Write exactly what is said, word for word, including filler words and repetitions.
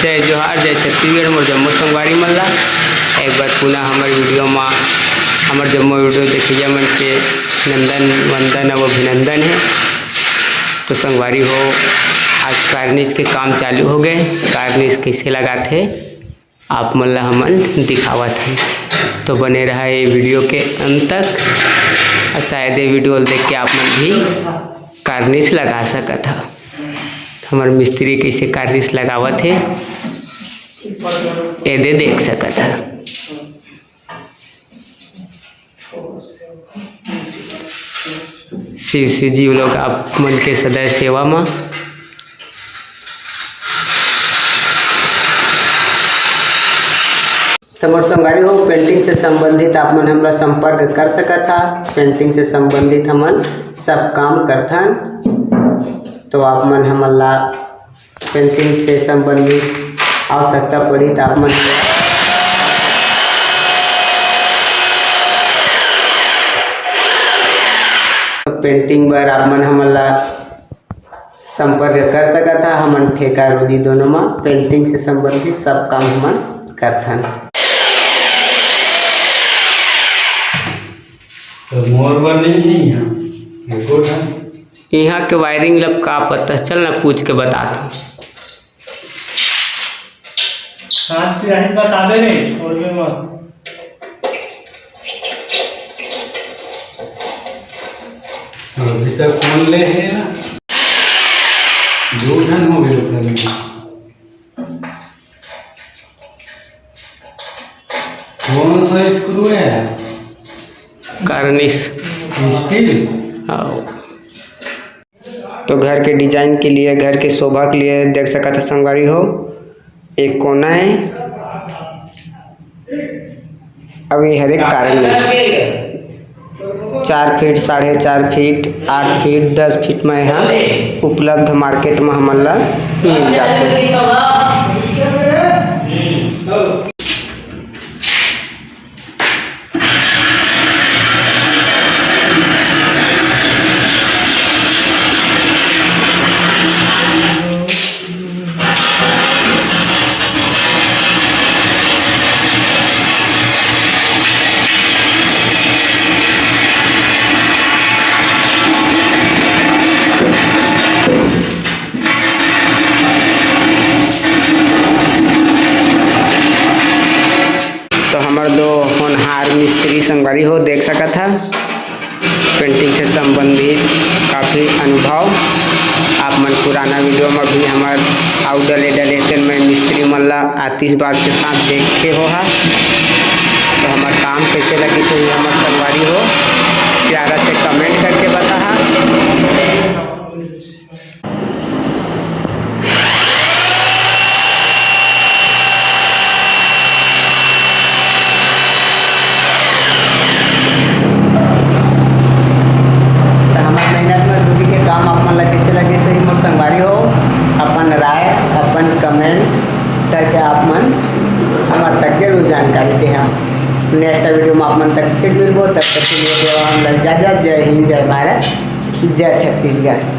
जय जोहार, जय छत्तीसगढ़, मोर जम्मो संगवारी मन ला एक बार पुनः हमर video मा, हमर जम्मो video देखइया मन के नंदन वंदन अउ अभिनंदन हे। तो संगवारी हो, आज कार्निश के काम चालू हो गए। कार्निश कइसे लगाथे, आप मन ला हमन दिखावत हन, तो बने रहा ये video के अंत तक। और शायद ये video ल देख के आप मन भी कार्निश लगा सकत हा। हमर मिस्त्री कइसे कार्निश लगावत हे, एदे देख सकत हा। शिव शिव जी लोग आप मन के सदैव सेवा मा। तो मोर संगवारी हो, painting से संबंधित आप मन हमला संपर्क कर सकत हा। Painting से संबंधित हमन सब काम करथन। तो आप मन हमन ला painting से संबंधित आवश्यकता पड़ी, तो आप मन painting बर आप मन हमन ला संपर्क कर सकत हा। हमन ठेका रोजी दोनों मा painting से संबंधित सब काम हमन करथन। तो मोर बर नहीं है यहाँ, एको ठन। यहाँ के wiring लब का पता, चल ना पूछ के बतात हूँ। हाथ पे यही बताबे रे, छोड़बे मत। अभी तक कौन ले है ना, दो ठन हो गए ओकर में। कौन सा screw है यार? कार्निश। Steel? हाँ। तो घर के design के लिए, घर के शोभा के लिए देख सकत ह संगवारी हो, एक कोना है। अब ये हर एक कार्निश चार फीट, साढ़े चार फीट, आठ फीट, दस फीट में यहाँ उपलब्ध market में हमन ला मिल जाथे। तो हमर दो होनहार मिस्त्री संगवारी हो, देख सकत हा, painting से संबंधित काफ़ी अनुभव। आप मन पुराना video में भी हमर आउडल एडल एतन में मिस्त्री मन ला आतिशबाजी के साथ देखे हो हा। तो हमर काम कैसे लगी, तो ये हमर संगवारी हो, प्यारा से comment करके बताहा। तो हमर मेहनत मजदूरी के काम आप मन ला कैसे लगे, सही मोर संगवारी हो, अपन राय, अपन comment करके आप मन हमर तक जरूर जानकारी देहा। Next video में आप मन तक फिर मिलबो, तब तक के लिए देवा हम लोग इजाजत। जय हिंद, जय भारत, जय छत्तीसगढ़।